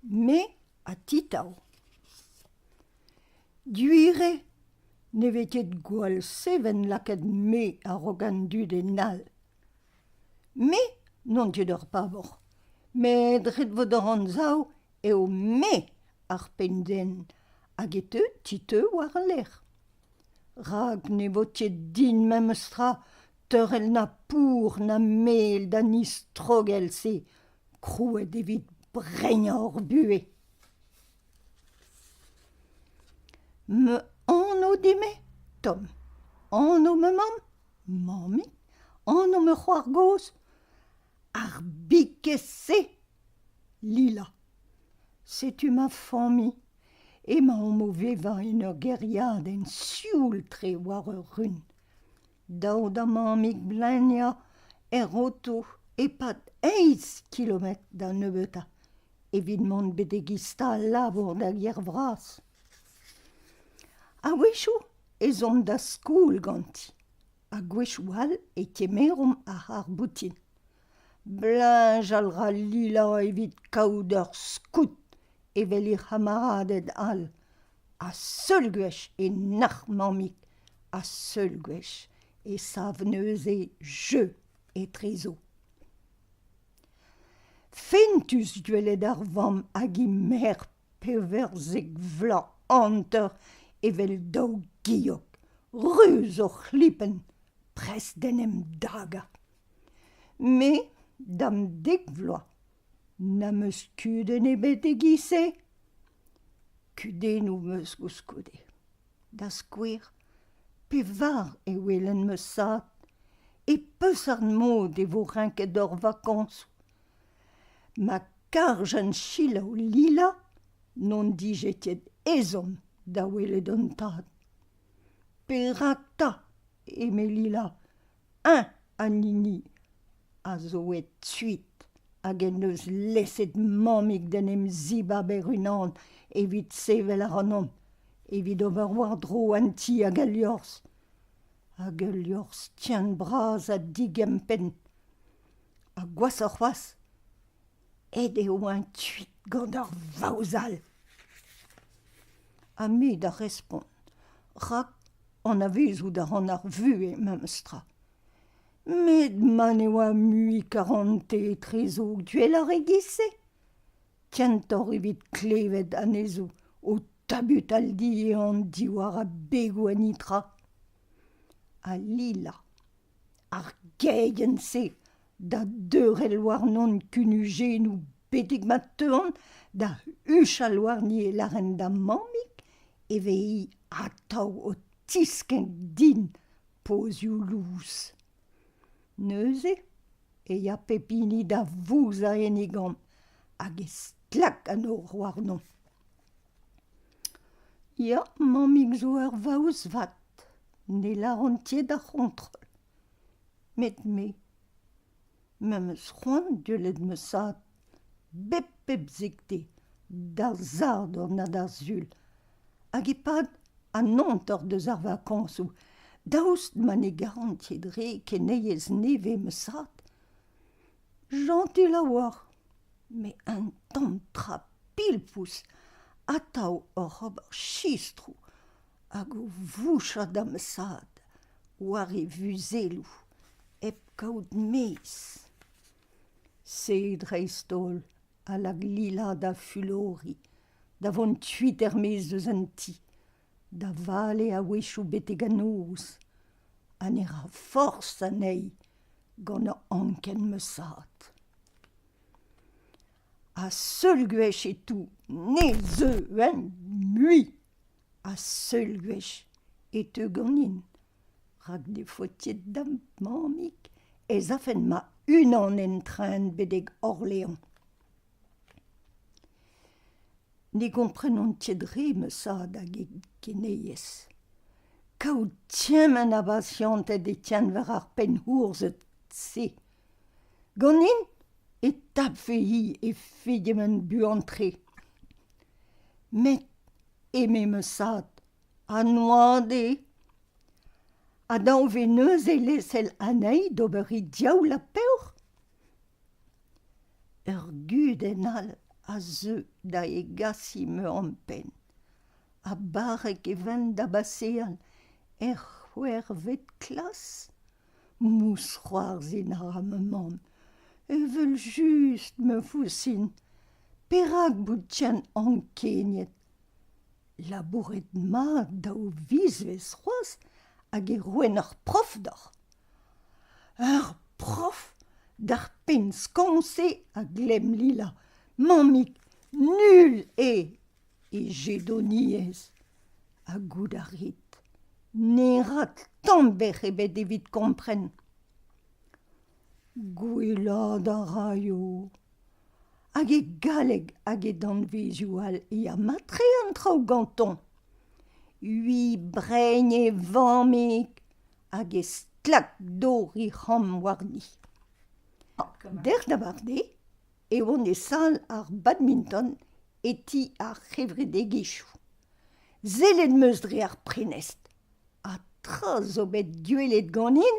Me ha Titao. Gwir eo ne vez ket gwall seven lakaat me a-raok an dud en all. Me n'on ket ur pabor, met ret 'vo d'hoc'h anzav eo me ar penn-den hag e teu Titeu war al lec'h. Rak ne vo ket din memes tra teurel na pour na mel d'an istrogell-se krouet evit breinañ hor buhez. Ma anv din-me, Tom. Anv ma mamm, mammig. Anv ma c'hoar-gozh, ar bikez-se, Lila. Setu ma familh. Emaomp o vevañ en ur gêriadenn sioul-tre war ur run. Dav da mammig bleniañ er oto e-pad eizh kilometr da nebeutañ evit mont betek he stal-labour da gêr vras. A-wechoù ez omp da skol ganti ha gwechoù all e kemeromp ar c'harr-boutin. Bleñjal 'ra Lila evit kaout ur skout evel he c'hamaraded all ha seul gwech e nac'h mammig ha seul gwech e sav neuze jeu etrezo. Fentus gwelet ar vamm hag he merc'h pevarzek vloaz hanter evel daou giog, ruz o c'hlipenn, prest d'en em dagañ. Me, da'm dek vloaz, N'am eus kudenn ebet e-giz-se. Kudennoù 'm eus koulskoude. Da skouer, pevar e welen ma zad. E peseurt mod e vo renket hor vakañsoù ? Ma karjen selaou Lila n'hon dije ket ezhomm da welet an tad. Perak 'ta, eme Lila, Eñ an hini a zo aet kuit hag en deus lezet mammig d'en em zibab e-unan evit sevel ac'hanomp, evit ober war-dro an ti hag al liorzh. Hag ul liorzh tien bras ha digempenn. Ha gwashoc'h c'hoazh, aet eo-eñ kuit gant ar vaouez all. Ha me da respont, rak Anavezout a ran ar vuhez memes tra. Met ma ne oa mui karante etrezo gwelloc'h e-giz-se. Kentoc'h evit klevet anezho o tabutal diehan diwar abegoù an nitra. Ha Lila, ar geienn-se da deurel warnon kunujennoù betek ma teuan da huchal warni e lâren da'm mammig e vez-hi atav o tiskenn din pozioù lous. Neuze e ya pep hini da vouzhañ en e gambr hag e stlak an nor warnañ. Ya, mammig zo ur vaouez vat, ne lâran ket ar c'hontrol. Met me, me'm eus c'hoant gwelet ma zad bep pemzekte, d'ar Sadorn ha d'ar Sul, hag e-pad an hanter deus ar vakañsoù, daoust ma ne garan ket re keneilez nevez ma zad. Jentil a-walc'h, met un tamm tra pilpous atav oc'h ober chistroù hag o vouchañ da'm zad war e vuzelloù hep kaout mezh. Se dreist-holl a lak Lila da fuloriñ, da vont kuit er-maez eus an ti, da vale a-wechoù betek an noz, ha ne ra forzh anezhi gant anken ma zad. Ha seul gwech e tou ne zeu-eñ mui. Ha seul gwech e teu ganin, rak ne faot ket da'm mammig ez afen ma-unan en tren betek Orléans. Ne gomprenan ket re ma zad hag e geneilez. Kaout kement a basianted e-keñver ar penn-hourzed-se. Ganin e tapfe-hi he fegement buan-tre. Met, eme ma zad, an oad eo. Ha dav 've neuze lezel anezhi d'ober he diaoul ha peoc'h ? Ur gudenn all a zeu da hegasiñ ma ampenn. Ha barrek e ven da baseal er c'hwec'hvet klas? Mousc'hoarzhin a ra ma mamm. Evel-just ma vousin. Perak bout ken ankeniet? Labouret mat daou vizvezh c'hoazh hag e roen ur prof deoc'h. Ur prof d'ar penn skañv-se a glemm Lila. Mammig, null eo e jedoniezh. Ha goût a rit, ne ra tamm bec'h ebet evit kompren. Gwellaat a raio. Hag e galleg hag e danvezioù all e ya mat-tre an traoù gantañ. Ui brein e vammig hag e stlak dor he c'hambr warni. Dec'h d'abardaez e oan e sal ar badminton e ti ar c'hevredigezhioù. Sellet 'm eus dre ar prenestr ha tra zo bet gwelet ganin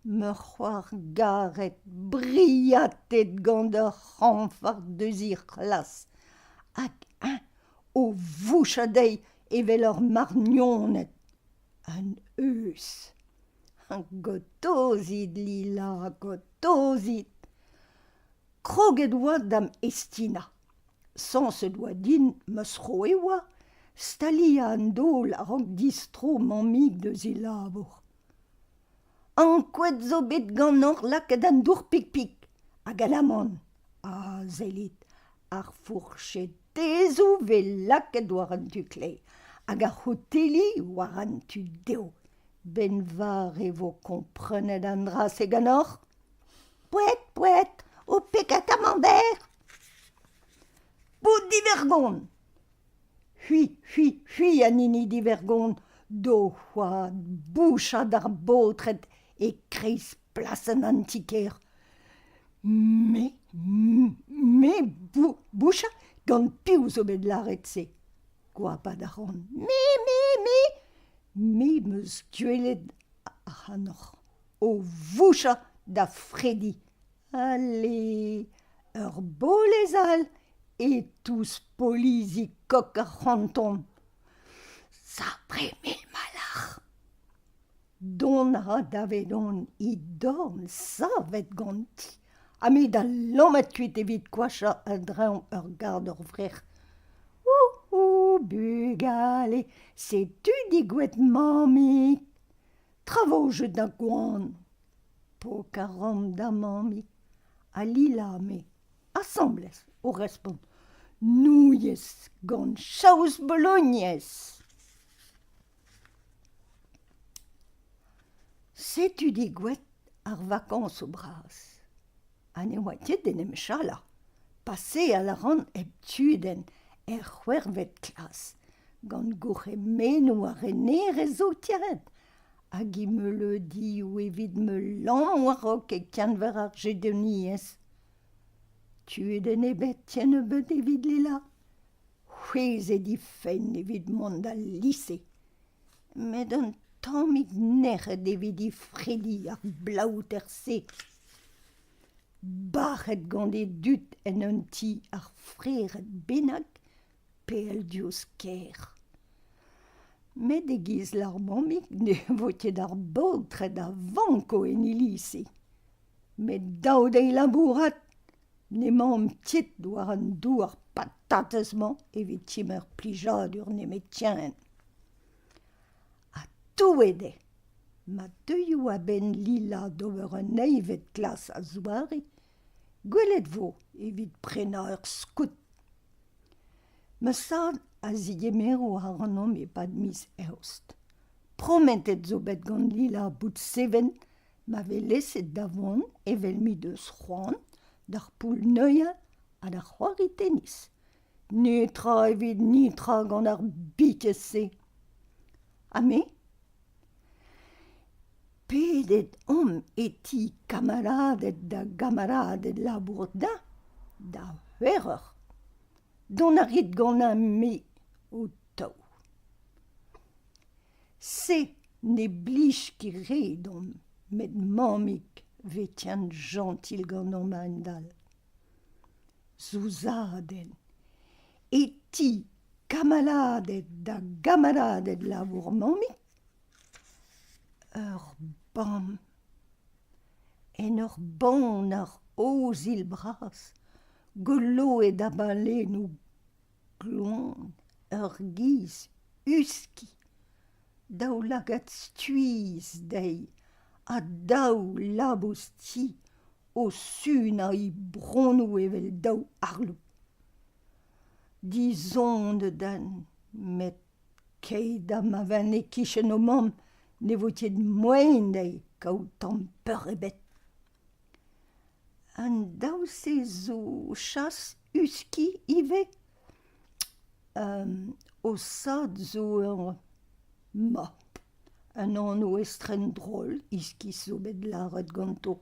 Ma c'hoar garet briatet gant ur c'hañfard deus he c'hlas hag eñ o vouchañ dezhi evel ur margnoned. An euzh. Gortozit Lila, gortozit. Kroget oa da'm hestinañ. Sañset oa din ma zro e oa staliañ an daol a-raok distro mammig deus he labour. Ankouaet zo bet ganeoc'h lakaat an dour pik-pik hag alamant. Ah, sellit, ar fourchetezoù 'vez lakaet war an tu kleiz hag ar c'hoteli war an tu dehoù. 'Benn war e vo komprenet an dra-se ganeoc'h. Poet, poet, ho pekañ camembert. Bout divergont ! C'hwi, c'hwi, c'hwi an hini divergont d'ho c'hoad bouchañ d'ar baotred e-kreiz plasenn an ti-kêr. Me, me bouchañ gant piv zo bet lâret se ? Goapat a ran. Me, me, me ! Me 'm eus gwelet ac'hanoc'h o vouchañ da Fredi. Ale, ur bolez all e-touez polizi kok ar c'hanton. Sapre mil malac'h ! Dont a ra davedon he dorn savet ganti ha me da lammat kuit evit koachañ a-dreñv ur gard-ur-vrec'h. Ouhou, bugale, setu degouezhet mammig ! Tra vo jeu da goan. Pok a ran da mammig ha Lila me, asambles, o respont Nouilhez gant chaous Bolognez. Setu degouezhet ar vakañsoù bras ha ne oa ket d'en em chalañ. Paseal a ran hep tudenn er c'hwec'hvet klas gant gourc'hemennoù ar renerez zo tiret hag he meuleudioù evit ma lamm war-raok e-keñver ar jedoniezh. Tudenn ebet kennebeut evit Lila. C'hwezhet he fenn evit mont d'al lise. Met un tammig nec'het evit he frediñ ar blaouter-se. Bac'het gant e dud en un ti ar frered bennak pell diouzh kêr. Met e-giz lar mammig ne vo ket ar baotred a vanko en iliz-se. Met dav dezhi labourat, n'emaomp ket war an douar patatez-mañ evit kemer plijadur nemetken. Ha touet eo ma teuio a-benn Lila d'ober un eilvet klas a-zoare, gwelet 'vo evit prenañ ur skout. Ma zad a zegemero ac'hanomp e-pad miz Eost. Prometet zo bet gant Lila bout seven ma vez leset da vont evel m'he deus c'hoant d'ar poull-neuial ha da c'hoari tennis. Netra evit netra gant ar bikez-se. Ha me ? Pedet omp e ti kamaraded da gamaraded labour da da c'hwec'h eur. Dont a rit ganin-me ho-taou. Se ne blij ket re deomp met mammig 'vez ken jentil ganeomp a-hend-all. Souzadenn e ti kamaladed da gamaladed labour mammig ur bam en ur baner ozilh bras goloet a balennoù gloan ur giz husky daoulagad skuizh dezhi ha daou labous ti o sunañ he bronnoù evel daou arloù. Dizonet int, met keit ha ma vent e-kichen o mamm ne vo ket moaien dezhe kaout tamm peur ebet. An daou-se zo chas husky ivez. O sad zo ur ma. Un anv estren drol iskis zo bet lâret ganto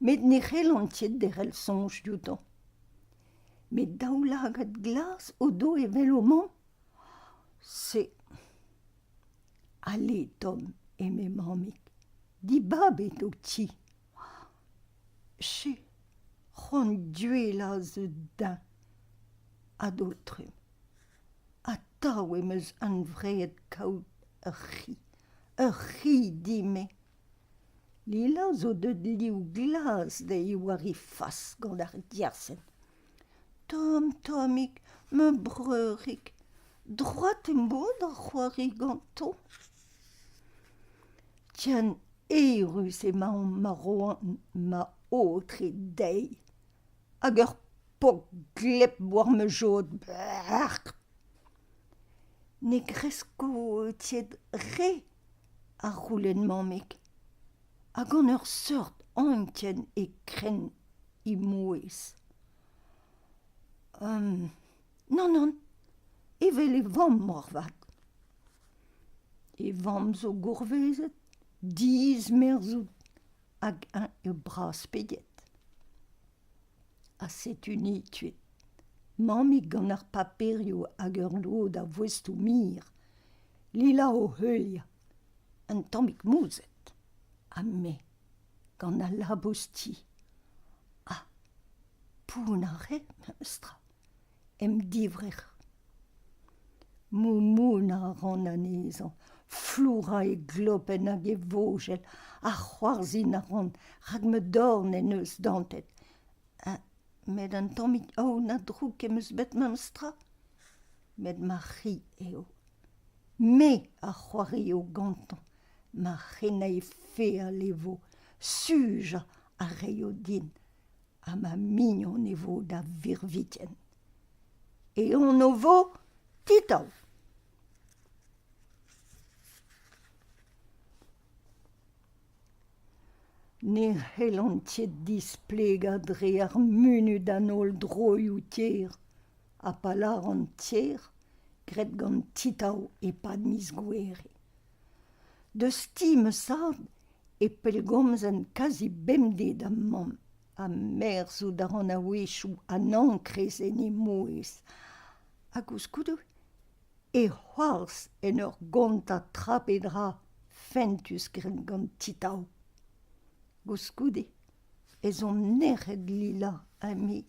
met ne c'hellont ket derc'hel soñj dioutañ. Met daoulagad glas o do evel o mamm ? Se. Ale Tom, eme mammig, dibabet ho ti. Che, c'hoant duelañ zo din a-daol-trumm. Atav em eus hunvreet kaout ur c'hi, ur c'hi din-me. Lila zo deuet liv glas dezhi war he fas gant ar diazenn. Tomm, tommig, ma breurig, droit em bo da c'hoari ganto. Ken eürus emaon ma roan ma aotre dezhi. Hag ur pok gleb war ma jod. Ne gresko ket re a c'houlenn mammig. Ha gant ur seurt anken e kren he mouezh. Nann, nann, evel e vamm moarvat. E vamm zo gourvezet, dismerzhout hag eñ eo bras-peget. Ha setu ni kuit. Mammig gant ar paperioù hag ur lod a voestoù-mir. Lila o heuliañ, un tammig mouzhet. Ha me, gant al labous-ti. Ha pounner eo memes tra. Em divrec'h. Moumounañ a ran anezhañ, flourañ e glopenn hag e vogel, ha c'hoarzhin a ran rak ma dorn en deus dantet. Met un tammig aon ha drouk em eus bet memes tra. Met ma c'hi eo. Me a c'hoario gantañ, ma c'heneil feal e vo, sujañ a reio din. Ha ma mignon e vo da virviken. E anv vo Titao. Ne c'hellan ket displegañ dre ar munud an holl droioù-kêr ha pa lâran kêr graet gant Titao e-pad miz Gouhere. Deus ti ma zad e pellgomzen kazi bemdez da'm mamm ha merzout a ran a-wechoù an enkrez en he mouezh. Ha koulskoude e c'hoarzh en ur gontañ tra pe dra fentus graet gant Titao. Koulskoude ez on nec'het Lila ha me.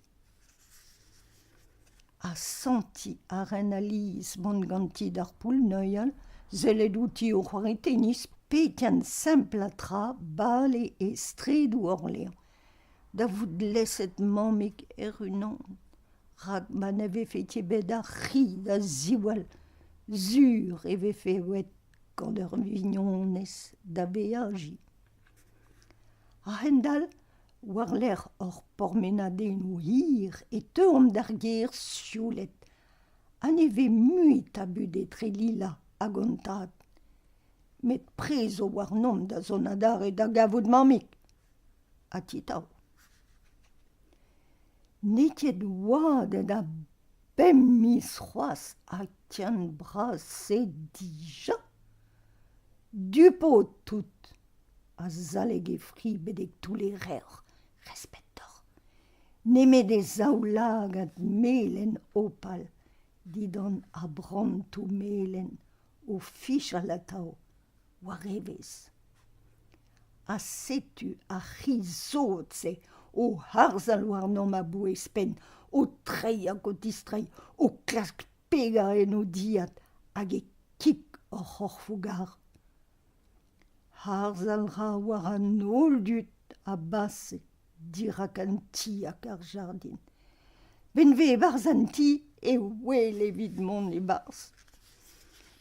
Ha sentiñ a ran alies mont ganti d'ar poull-neuial, sellet outi o c'hoari tennis, pe ken sempl ha tra bale e straedoù Orléans, da vout leset mammig hec'h-unan, rak ma ne vefe ket bet ar c'hi da ziwall, sur e vefe aet gant ur vignonez da veajiñ. A-hend-all War-lerc'h hor pourmenadennoù hir e teuomp d'ar gêr sioulet ha ne vez mui tabut etre Lila hag hon tad. Met prez zo warnomp da zont adarre da gavout mammig ha Titao. N'eo ket oadet a bemp miz c'hoazh ha ken bras-se dija. Du-paotr tout. Azalek e fri betek toull e revr, respet deoc'h. Nemet e zaoulagad melen opal dindan abrantoù melen o fichal atav war evezh. Ha setu ar c'hi sot-se o harzhal warnomp a-bouez-penn, o treiñ hag o distreiñ, o klask pegañ en o dilhad hag e kig hor c'horfoù garv. Harzhal 'ra war an holl dud a base dirak an ti hag ar jardin. 'Benn 'vez e-barzh an ti e wel evit mont e-barzh.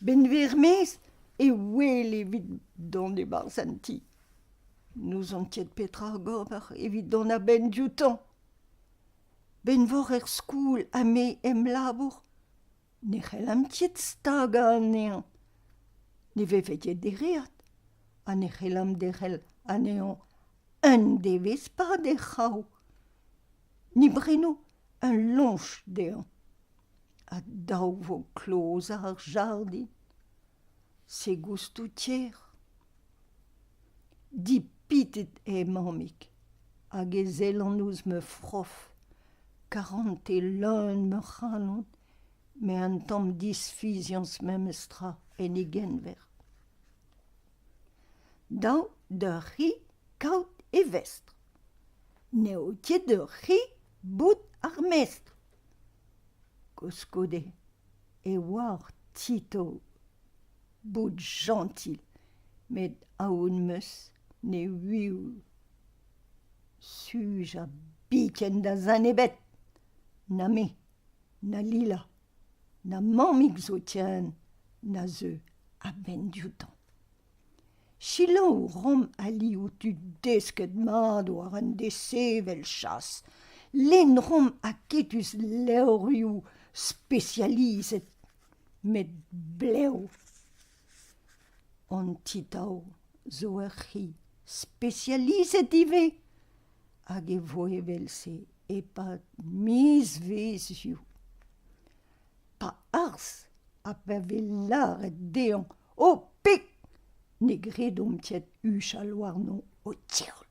'Benn 'vez er-maez e wel evit dont e-barzh an ti. N'ouzon ket petra gober evit dont a-benn dioutañ. 'Benn 'voc'h er skol ha me em labour ne c'hellan ket stagañ anezhañ. Ne vefe ket dereat ha ne c'hellan derc'hel anezhañ un devezh-pad er c'hraou. Ni 'breno ul loñch dezhañ ha dav 'vo klozañ ar jardin. Se 'gousto ker. Dipitet eo mammig hag e sellan ouzh ma frof karantez leun ma c'halon met un tamm disfiziañs memestra en e geñver. Dav d'ur c'hi kaout e vestr. N'eo ket ur c'hi bout ar mestr. Koulskoude e oar Tito bout jentil met aon 'm eus ne ouio sujañ biken da zen ebet, na me, na Lila, na mammig zoken na zeu a-benn dioutañ. Selaou 'raomp alioù tud desket mat war an desevel chas, lenn 'raomp aketus levrioù spesializet met blev. An titav zo ur c'hi spesializet ivez hag e vo evel-se e-pad mizvezhioù. Pa arz ha pa vez lâret dezhañ ho peg ne gredomp ket huchal warnañ o teol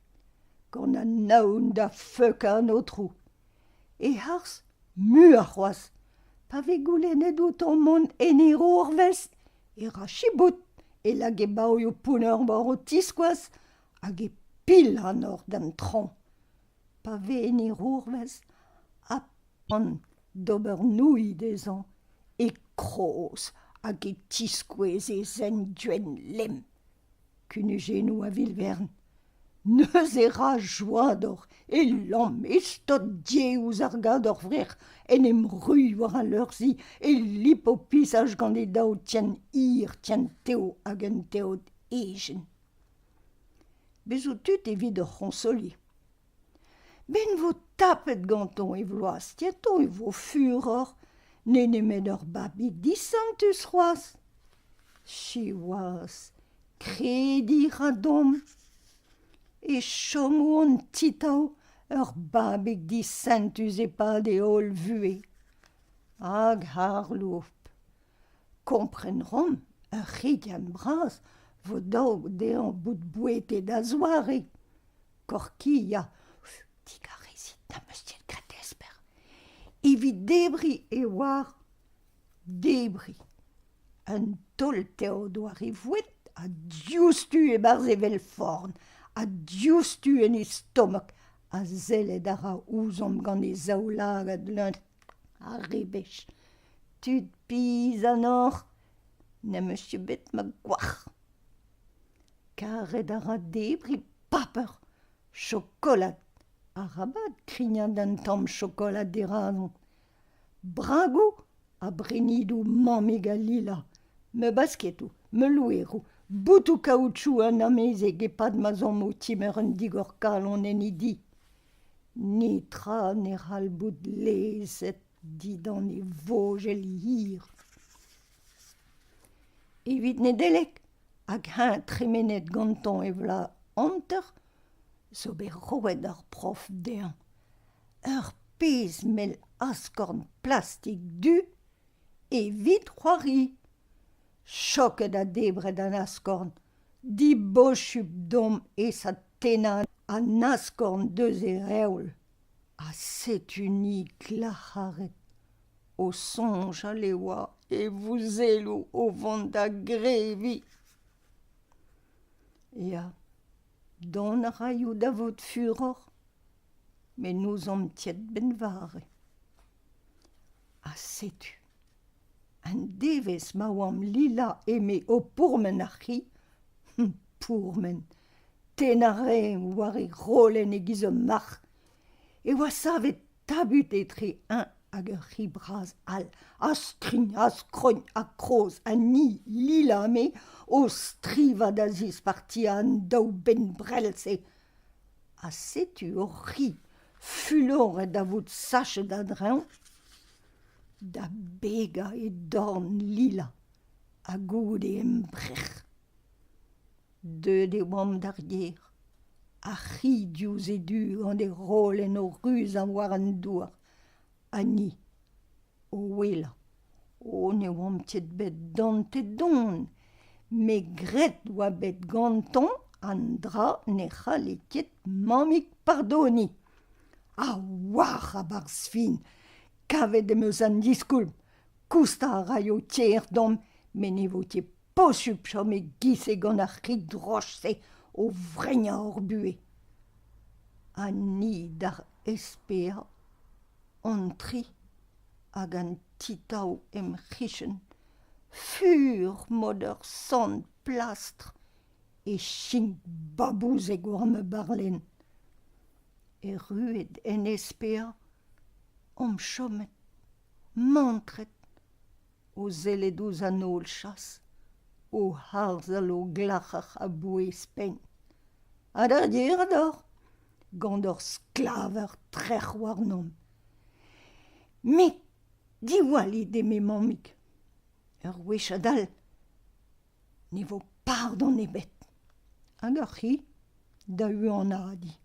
gant an aon da feukañ an aotrou. E-harz muioc'h c'hoazh pa vez goulennet outañ mont en e c'hourvez e ra chiboud e lak e baoioù pounner war ho tiskoaz hag e pil ac'hanoc'h d'an traoñ. Pa vez en e c'hourvez ha pan d'ober nouilh dezhañ e kroz hag e tiskouez e zent gwenn lemm. Kunujennoù a-vil-vern. Neuze 'ra joa deoc'h e lamm, e stot diaes ouzh ar gador-vrec'h, en em ruilh war al leur-zi, e lip ho pisaj gant e daou tien hir, tien tev hag un teod ejen. Bez zo tud evit hor c'hoñsoliñ. 'Benn 'vo tapet gantañ e vloaz kentañ e vo furoc'h, n'eo nemet ur babig disentus c'hoazh. Siwazh, krediñ 'ra deomp e chomo an titav ur babig disentus e-pad e holl vuhez. Hag harloup. Kompren 'ran ur c'higenn bras 'vo dav dezhañ bout bouetet a-zoare. Korki ya, digarezit n'am eus ket graet esper. Evit debriñ e oar debriñ. Un taol teod war e voued ha diouzhtu e-barzh evel forn ha diouzhtu en e stomok ha sellet a ra ouzhomp gant e zaoulagad leun a rebech. Tud pizh ac'hanoc'h, n'em eus ket bet ma gwalc'h. Karet a ra debriñ paper, chokolad. Arabat krignat un tamm chokolad dirazañ. Bragoù ha brennidoù mammig ha Lila, ma basketoù, ma loeroù, botoù kaoutchouc an amezeg e-pad ma'z omp o timer un digor-kalon en e di. Netra ne c'hall bout lezet dindan e vogel hir. Evit Nedeleg, hag eñ tremenet gantañ e vloaz hanter, zo bet roet ar prof dezhañ. Ur pezh mell askorn plastik du evit c'hoari. Choket ha debret an askorn, dibosupl deomp aesat tennañ an askorn deus e reol. Ha setu-ni glac'haret o soñjal e oa e vouzelloù o vont da greviñ. Ya, dont a raio da vout furoc'h, met n'ouzomp ket benn-vare. Ha setu, an devezh ma oamp Lila eme o pourmen ar c'hi, pourmen, tennañ a rae war e rolenn e-giz ur marc'h, e oa savet tabut etre eñ hag ur c'hi bras all, a-skrign, a-skrogn, ha kroz, ha ni, Lila ha me, o strivañ da zispartiañ an daou benn brell-se. Ha setu hor c'hi fuloret da vout sachet a-dreñv da begañ e dorn Lila ha goude em brec'h. Deuet e oamp d'ar gêr, ar c'hi diouzh e du gant e rolenn o ruzañ war an douar, ha ni o ouelañ. O ne oamp ket bet dantet don, met graet oa bet gantañ an dra ne c'halle ket mammig pardoniñ. A-walc'h a-barzh fin, kavet em eus an diskoulm, koustañ a raio ker deomp met ne vo ket posupl chom e-giz-se gant ar c'hi droch-se o vreignañ hor buhez. Ha ni d'ar SPA, hon-tri hag an titav em c'hichen, fur mod ur sant plastr e chink babouzek war ma barlenn. Erruet en SPA omp chomet mantret o sellet ouzh an holl chas, o harzhal o glac'har a-bouez-penn. Ha d'ar gêr deoc'h, gant ur sklaver trec'h warnomp. Met diwallit, eme mammig, ur wech adal ne vo pardon ebet. Hag ar c'hi da huanadiñ.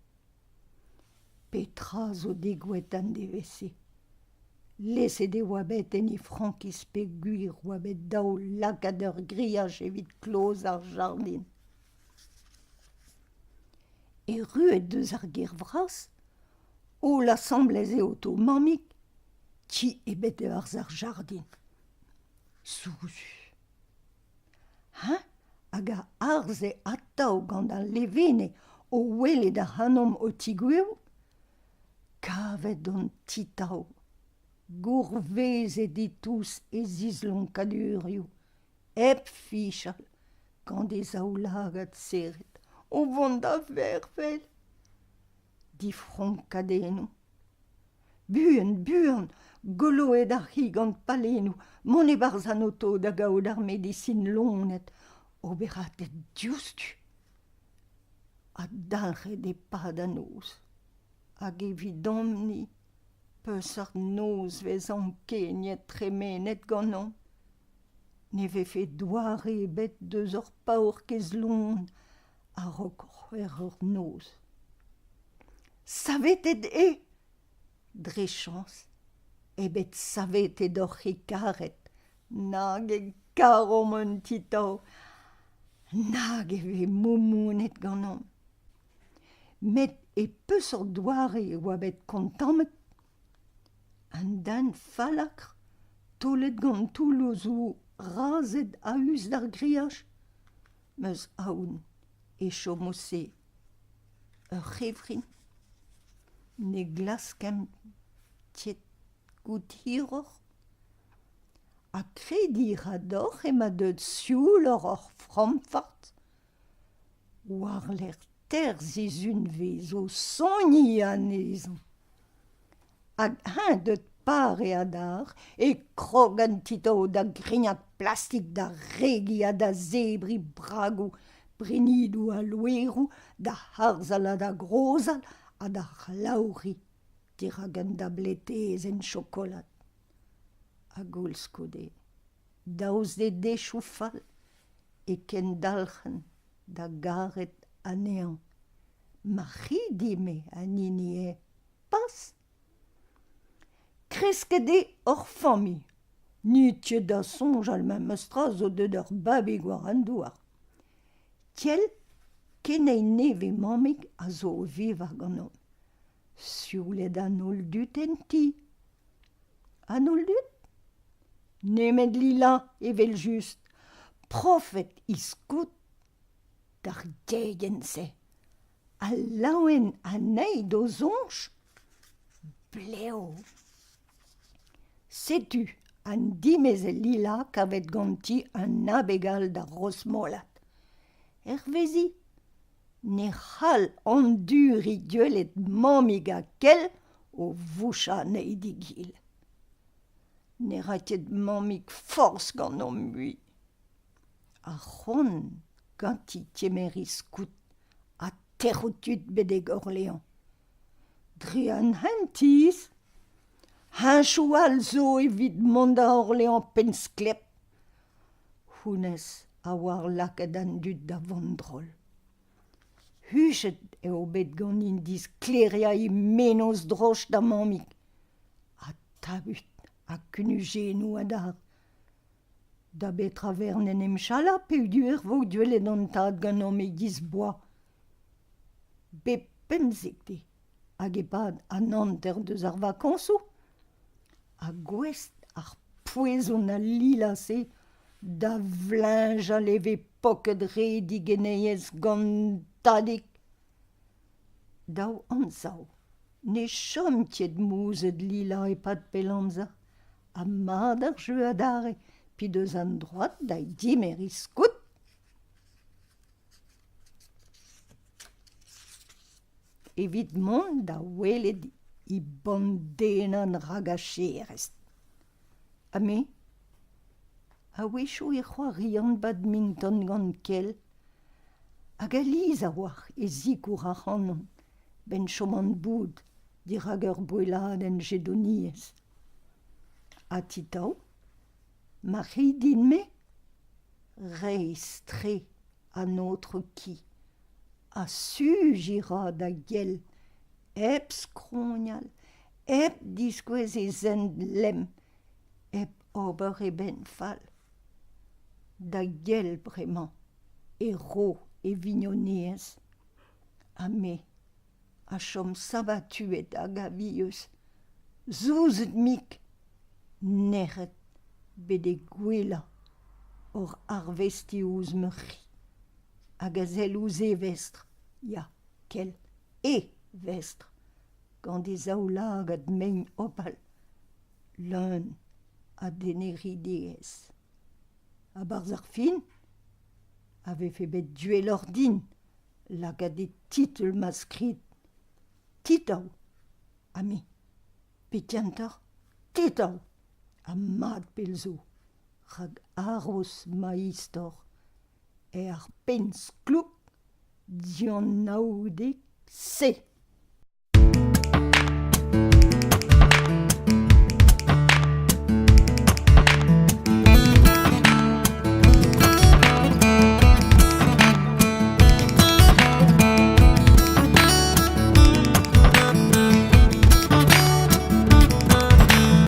Petra zo degouezhet an devezh-se ? Lezet e oa bet en he frankiz peogwir oa bet dav lakaat ur grilhaj evit kloz ar jardin. Erruet eus ar gêr vras, holl asambles eo to mammig, ti ebet e-barzh ar jardin. Souezhus. Eñ hag a harze atav gant al levenez o welet ac'hanomp o tigouezhout, kavet hon titav, gourvezet e-touez e zislonkadurioù, hep fichal, gant e zaoulagad serret, o vont da vervel. Difronkadennoù. Buan, buan, goloet ar c'hi gant pallennoù, mont e-barzh an oto da gaout ar medisin loened, ober atet diouzhtu. Ha dalc'het e-pad an noz. Hag evidomp-ni, peseurt nozvezh ankeniet tremenet ganeomp ? Ne vefe doare ebet deus hor paourkaezh loen a-raok c'hwec'h eur noz. Savetet eo, dre chañs, eo bet savetet hor c'hi karet, nag e karomp un titav, nag e vez moumounet ganeomp. Met e peseurt doare e oa bet kontammet ? An den fallakr taolet gant toulloù zo razet a-us d'ar grilhaj ? 'Meus aon e chomo se ur c'hevrin. Ne glaskemp ket goût hiroc'h. Ha krediñ a ra deoc'h emañ deuet siouloc'h hor framm-fart ? War-lerc'h teir sizhunvezh o soniñ anezhañ. Hag eñ deut pare adarre e krog an titao da grignat plastik da regiñ ha da zebriñ bragoù, brennidoù ha loeroù, da harzhal ha da grozal ha da c'hlaouriñ dirak un dabletezenn chokolad. Ha koulskoude, daoust d'e dechoù fall, e kendalc'han da garet anezhañ. Ma c'hi din-me an hini eo, pas. Kresket eo hor familh. N'it ket da soñjal memes tra zo deuet ur babig war an douar. Tiel, keneil nevez mammig a zo o vevañ ganeomp. Sioulet an holl dud en ti. An holl dud ? Nemet Lila, evel-just, profet he skoed d'ar gegenn-se. Ha laouen anezhi d'o soñj ? Blev ! Setu an dimezell Lila kavet ganti un abeg all da rosmolat. Hervezi ne c'hall anduriñ gwelet mammig ha Kel o vouchañ anezhi d'egile. Ne ra ket mammig forzh ganeomp mui. Ar c'hoant ganti kemer he skout ha tec'hout kuit betek Orléans. Dre an hent-tizh, heñchoù all zo evit mont da Orléans penn-sklep. Honnezh a oar lakaat an dud da vont drol. Huchet eo bet ganin disklêriañ he mennozh droch da mammig. Ha tabut ha kunujennoù adarre. Da betra 'vern en em chalañ peogwir 'vo gwelet an tad ganeomp e-giz boaz. Bep 15 deiz hag e-pad an hanter deus ar vakañsoù ha gouest ar poezon al lilas-se da vleñjal e vez poket re digeneiez gant tadig. Dav anzav ne chom ket mouzhet Lila e-pad pell amzer ha mat ar jeu adarre p'he deus an droad da gemer he skoed. Evit mont da welet he bandennan ragacherez. Ha me? A-wechoù e c'hoarian badminton gant Kel hag alies a-walc'h e sikour ac'hanon 'benn choman boud dirak ur boelladenn jedoniezh. Ha titav, ma ri din-me? Reizh-tre an aotrou ki ha sujiñ 'ra da Gel hep skrognal, hep diskouez e zent lemm, hep ober e benn fall. Da Gel bremañ e ro e vignoniezh ha me a chom sabatuet hag avius, souzet-mik, nec'het betek gouelañ oc'h arvestiñ ouzh ma c'hi hag a sell ouzh e vestr, ya, kel e vestr, gant e zaoulagad mein hopal, leun a deneridigezh. A-barzh ar fin a vefe bet gwelloc'h din lakaat e titl ma skrid Titoù ha me, pe kentoc'h Titoù ha mat pell zo, rak haroz ma istor eo ar penn-sklouk dianaoudek-se.